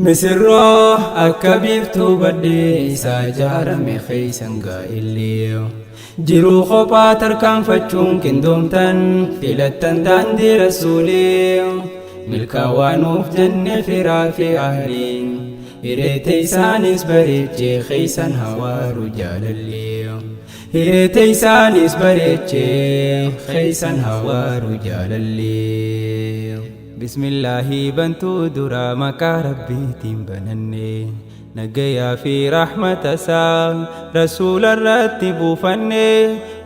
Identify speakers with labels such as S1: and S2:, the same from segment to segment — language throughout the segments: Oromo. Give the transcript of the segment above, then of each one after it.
S1: Misirroo akka biiftuu badhee isaa ijaarame keeysan gaa'illi. Jiruu kophaa tarkaanfachuun qindoomtan filattan daandii rasuulii. Milkaawaa nuuf jenne firaa fi ahliin. Hiree teeysaanis bareechee keeysan hawaaru jaalalli. Hiree teeysaanis bareechee keeysan hawaaru jaalalli. Bismillaahi bantuu dura maqaa Rabbiitiin bananne. Nagayaa fi rahmata isaa rasuula irratti buufanne.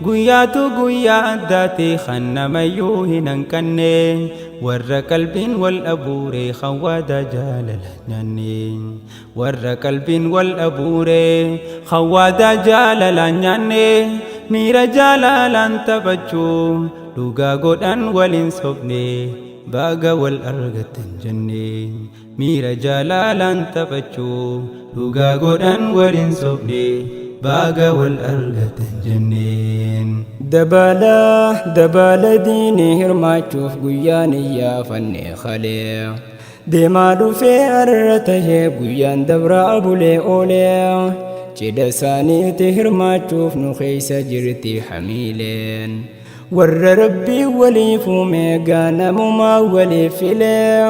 S1: Guyyaatu guyyaa addaati kan namayyuu hin hanqanne. Warra qalbiin wal dhabuure kan waadaa jaalala nyaanne. Warra qalbiin wal dhabuure kan waadaa jaalalaan nyaanne. Miira jaalalaan taphachuu dhugaa godhan waliin sobne. Baga wal argattan jenne. Miira jaalalaan taphachuu dhugaa godhan waliin sobne. Baga wal argattan jenneen.
S2: Dabala dabala diinii hirmaachuuf guyyaan iyyaafanne kalee. Deemaa dhufee arra tahee guyyaan dabraa bulee oolee. Cidha isaaniitti hirmaachuuf nu keessa jirti hamiileen. Warra Rabbii waliif uume gaanamumaa waliif filee.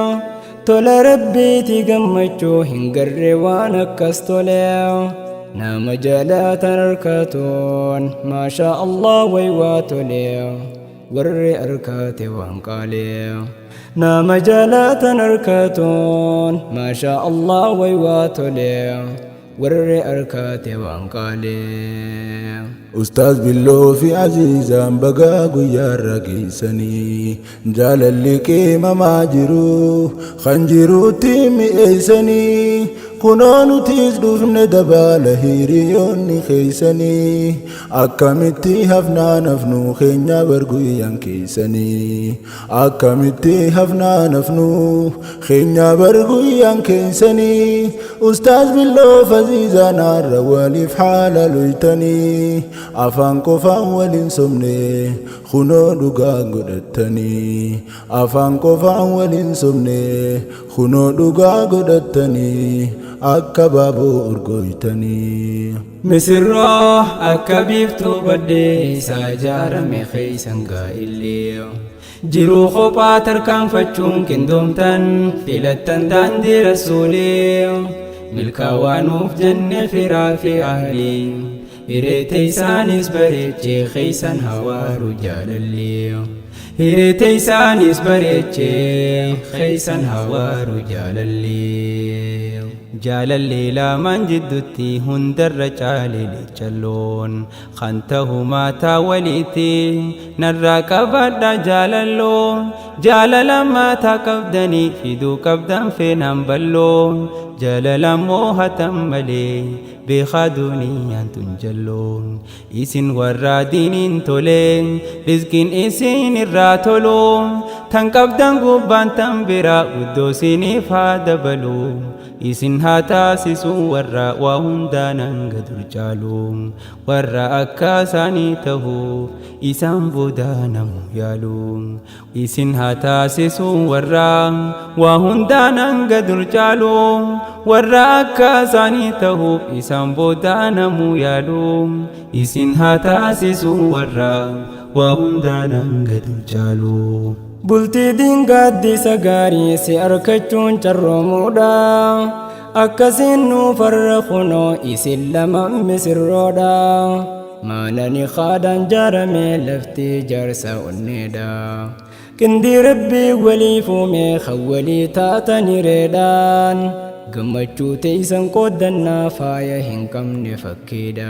S2: Tola Rabbiiti gammachuu hin garre waan akkas tolee. Nama jaalatan harkatuun maashaa Allah way waa tolee. Warri harkate waan qaalee. Nama jaalatan harkatuun maashaa Allah way waa tolee. Warri harkate waan qaalee.
S3: Ustaaz Billoo fi Aziizaan bagaa guyyaarra geessanii jaalalli qiimamaa jiru kan jirutti mi'eessanii kunoo nutis dhufne dabaala hiriyoonni keeysanii akkamitti hafnaa nafnu keenya bar guyyaan keessanii akkamitti hafnaa nafnu keenya bar guyyaan keessanii Ustaaz Billoo Aziizaan har'a waliif haala luytanii afaan qofaan waliin sobne kunoo dhugaa godhattanii afaan qofaan waliin sobne kunoo dhugaa godhattanii akka baaboo urgooytanii.
S1: Misirroo akka biiftuu badhee isaa ijaarame keeysan gaa'illi. Jiruu kophaa tarkaanfachuun qindoomtan filattan daandii rasuulii. Milkaawaa nuuf jenne firaa fi ahlii. Hiree teeysaanis bareechee keeysan hawaaru jaalalli. Hiree teeysaanis bareechee keeysan hawaaru jaalalli. Jaalalli lamaan jidduutti hundarra caale leechalloon kan tahu maataa walitti narraa qabadha jaalalloo jaalala maataa qabdanii fiduu qabdan feenaan balloo jaalala moohatan malee beekaa duniyaan tun jalloo isin warra diiniin tolee rizqiin isin irraa tolu tan qabdan gubbaan tan biraa guddoo siniif haa dabalu isin haa taasisu warra waa hundaan hanga dur caalu warra akka isaanii tahu isaan booda namu yaalu isin haa taasisu warra waa hundaan hanga dur caalu warra akka isaanii tahu isaan booda namu yaalu isin haa taasisu warra waa hundaan hanga dur caalu.
S2: Bultii diingaaddisa gaarii si argachuun carroomuudha. Akkasiin nuuf har'a kunoo isin lama misirroodha. Maanani haadhaan jaarame lafti jaarsa onneedha. Qindii Rabbii waliif uume kan walii taatani reedhaan. Gammachuu teeysan qooddannaa faaya hin qabne fakkiidha.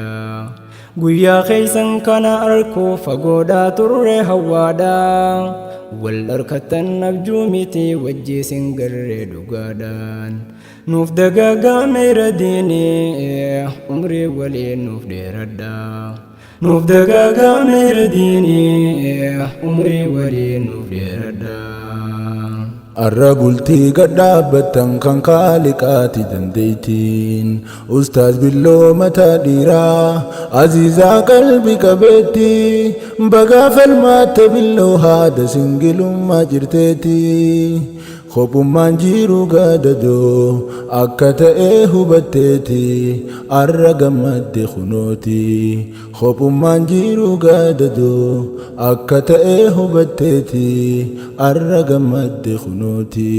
S2: Guyyaa keeysan kana arkuu fagoodhaa turre hawwaadha. Wal dharkattan abjuu miti wajji sin garree dhugaadhaan. Nuuf dagaagaa meera diinii umrii waliin nuuf dheeradha. Nuuf dagaagaa meera diinii umrii waliin nuuf dheeradha.
S3: Arra bultii gad dhaabbattan kan kaaliqaati dandeeytiin Ustaaz Billoo mataa dhiiraa Aziizaa qalbi qabeetti bagaa falmaatte Billoo haada singilummaa jirteeti. Kophummaan jiru gadadoo akka ta'e hubatteeti arra gammadde kunooti. Kophummaan jiru gadadoo akka ta'e hubatteeti arra gammadde kunooti.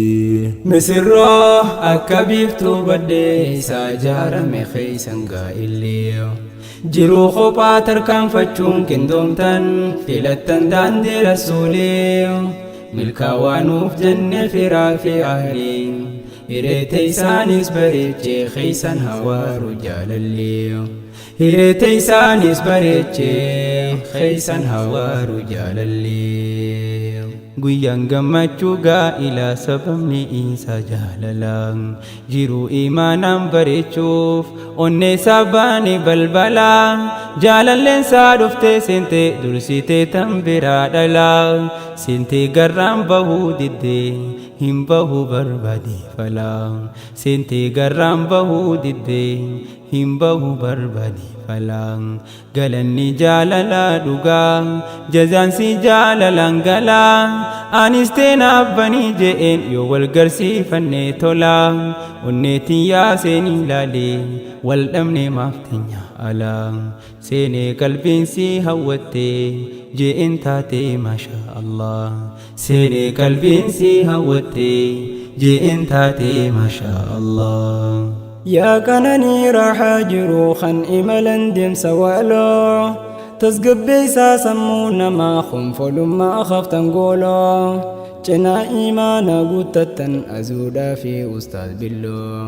S1: Misirroo akka biiftuu baddee isaa ijaarame keeysan gaa'illee. Jiruu kophaa tarkaanfachuun qindoomtan filattan daandii rasuulee. Milkaawaa nuuf jenne firaa fi ahlii. Hiree teeysaanis bareechee keeysan hawaaru jaalallee. Hiree teeysaanis bareechee keeysan hawaaru jaalallee. Guyyaan gammachuu gaa'ilaa sababni isaa jaalala. Jiruu imaanaan bareechuuf onnee isaa baane balbala. Jaalalleen isaa dhuftee seente dursitee tan biraa dhala. Seentee garraan bahuu diddee hin bahuu barbaade fala. Seentee garraan bahuu diddee hin bahuu barbaade fala. Galanni jaalalaa dhugaa jazaan si jaalalaan galaa. Anis teenaaf banii je'een yoo wal garsiifannee tola. Onneetiin yaa seenii laalee wal dhabnee maaf teenya ala. Seenee qalbiin si hawwattee je'een taatee maasha Allah. Seenee qalbiin si hawwattee je'een taatee maasha Allah.
S2: Yaa qananii raaxaa jiru kan imalan deemsa waaloo, tasgabbeessaa sammuu namaa konfolummaa haftan gooloo, cinaa imaana guuttattan azuudhaa fi ustaaz Billoo.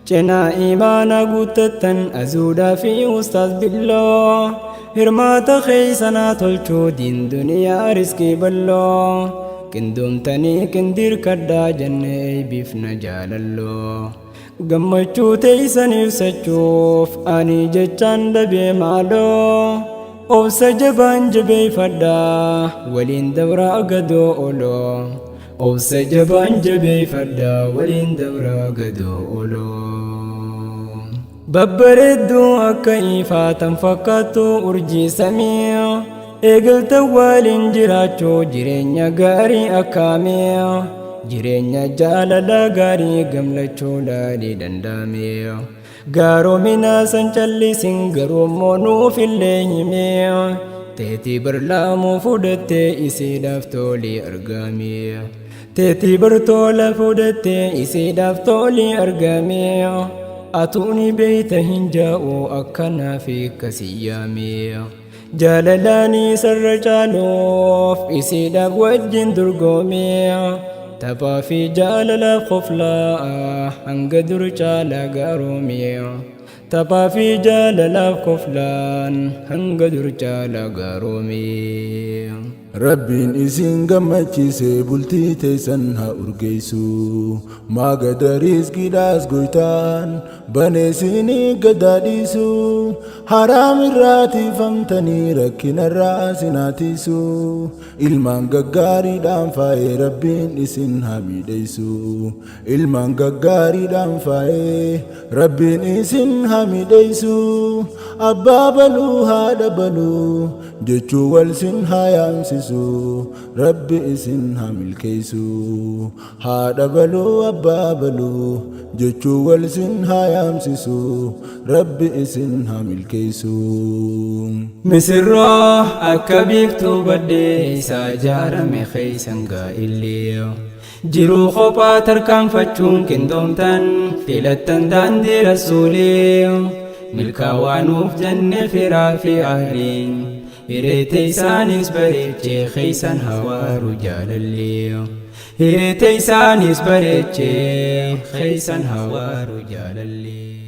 S2: Cinaa imaana guuttattan azuudhaa fi ustaaz Billoo. Hirmaata keeysanaa tolchuu diin duniyaa riskii balloo. Qindoomtanii qindiirkadhaa jennee eeybifna jaalalloo. Gammachuu teeysan ibsachuuf ani jechaan dhabee maaloo. Obsa jabaan jabeeffadhaa waliin dabraa gadoo oloo. Obsa jabaan jabeeffadhaa waliin dabraa gadoo oloo. Babbareedduu akka ifaa tan fakkaattu urjii samii. Eegaltan waliin jiraachuu jireenya gaarii akkaamii. Jireenya jaalala gaarii gammachuu laalii danda'ame. Gaaromina san callisin garuu immoo nuuf illee himee. Teetii barlaamuu fudhattee isiidhaaf tolii argame. Teetii bartoola fudhattee isiidhaaf tolii argame. Atuuni beeyta hin jaa'u akkanaa fi akkasii yaame. Jaalalaanii sarra caaluuf isiidhaaf wajjin dorgome. Taphaa fi jaalalaaf koflaa hanga dur caalaa gaarome. Taphaa fi jaalalaaf koflaan hanga dur caalaa gaarome.
S3: Rabbiin isin gammachiise bultii teessan haa urgeessu. Maagada riizqiidhaas goytaan banee isinii gadaa dhiisu. Haraam irraa tiifamtanii rakkinarraa isin haa tiisu. Ilmaan gaggaariidhaan faayee Rabbiin isin haa miidheessu. Ilmaan gaggaariidhaan faayee Rabbiin isin haa miidheessu. Abbaa baluu haadha baluu jechuu wal sin haa yaamsisu. Rabbi isin haa milkeessu. Haadha baluu abbaa baluu jechuu wal sin haa yaamsisu. Rabbi isin haa milkeessu.
S1: Misirroo akka biiftuu baddee isaa ijaarame keeysan gaa'illee. Jiruu kophaa tarkaanfachuun qindoomtan filattan daandii rasuulee. Milkaawaa nuuf jenne firaa fi ahlii. Hiree teeysaanis bareechee keeysan hawaaru jaalallee. Hiree teeysaanis bareechee keeysan hawaaru jaalallee.